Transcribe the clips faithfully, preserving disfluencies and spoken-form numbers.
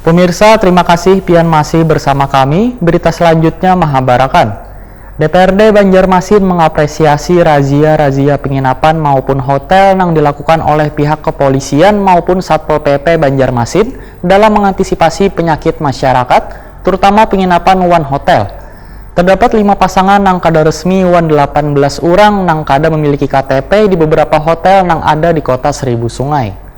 Pemirsa, terima kasih pian masih bersama kami. Berita selanjutnya mahabarakan. D P R D Banjarmasin mengapresiasi razia-razia penginapan maupun hotel yang dilakukan oleh pihak kepolisian maupun Satpol P P Banjarmasin dalam mengantisipasi penyakit masyarakat, terutama penginapan wan hotel. Terdapat lima pasangan nang kada resmi wan delapan belas urang nang kada memiliki K T P di beberapa hotel nang ada di Kota Seribu Sungai.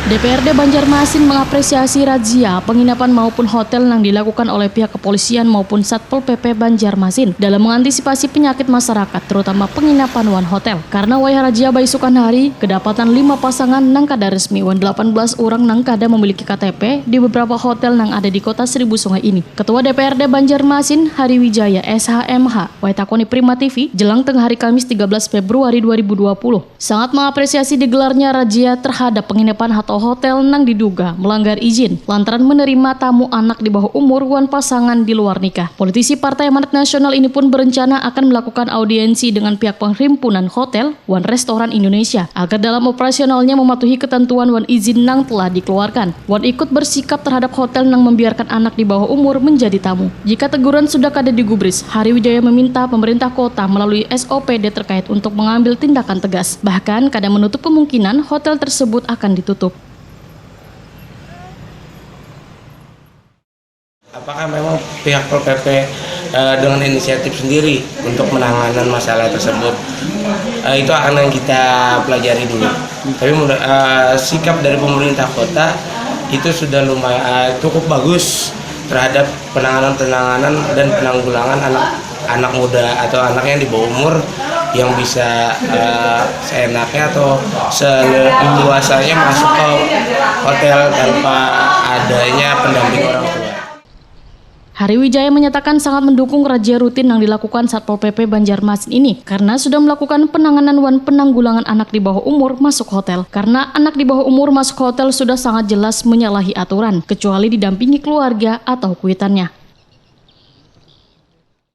D P R D Banjarmasin mengapresiasi razia penginapan maupun hotel yang dilakukan oleh pihak kepolisian maupun Satpol P P Banjarmasin dalam mengantisipasi penyakit masyarakat, terutama penginapan wan hotel. Karena wayah razia baisukan hari, kedapatan lima pasangan nang kada resmi wan delapan belas urang nang kada memiliki K T P di beberapa hotel nang ada di Kota Seribu Sungai ini. Ketua D P R D Banjarmasin, Hari Wijaya, S H M H, wayah takoni Prima T V, jelang tengah hari Kamis tiga belas Februari dua ribu dua puluh, sangat mengapresiasi digelarnya razia terhadap penginapan atau hotel nang diduga melanggar izin lantaran menerima tamu anak di bawah umur wan pasangan di luar nikah. Politisi Partai Amanat Nasional ini pun berencana akan melakukan audiensi dengan pihak Perhimpunan Hotel wan Restoran Indonesia agar dalam operasionalnya mematuhi ketentuan wan izin nang telah dikeluarkan, wan ikut bersikap terhadap hotel nang membiarkan anak di bawah umur menjadi tamu. Jika teguran sudah kada digubris, Hari Wijaya meminta pemerintah kota melalui S O P D terkait untuk mengambil tindakan tegas. Bahkan, kada menutup kemungkinan hotel tersebut akan ditutup. Apakah memang pihak Pol P P, eh, dengan inisiatif sendiri untuk menangani masalah tersebut? Eh, itu akan yang kita pelajari dulu. Tapi menurut, eh, sikap dari pemerintah kota itu sudah lumayan, eh, cukup bagus terhadap penanganan-penanganan dan penanggulangan anak anak muda atau anak yang di bawah umur yang bisa, eh, seenaknya atau seleluasanya masuk ke hotel tanpa adanya pendamping orang tua. Hari Wijaya menyatakan sangat mendukung razia rutin yang dilakukan Satpol P P Banjarmasin ini karena sudah melakukan penanganan wan penanggulangan anak di bawah umur masuk hotel. Karena anak di bawah umur masuk hotel sudah sangat jelas menyalahi aturan, kecuali didampingi keluarga atau kuitannya.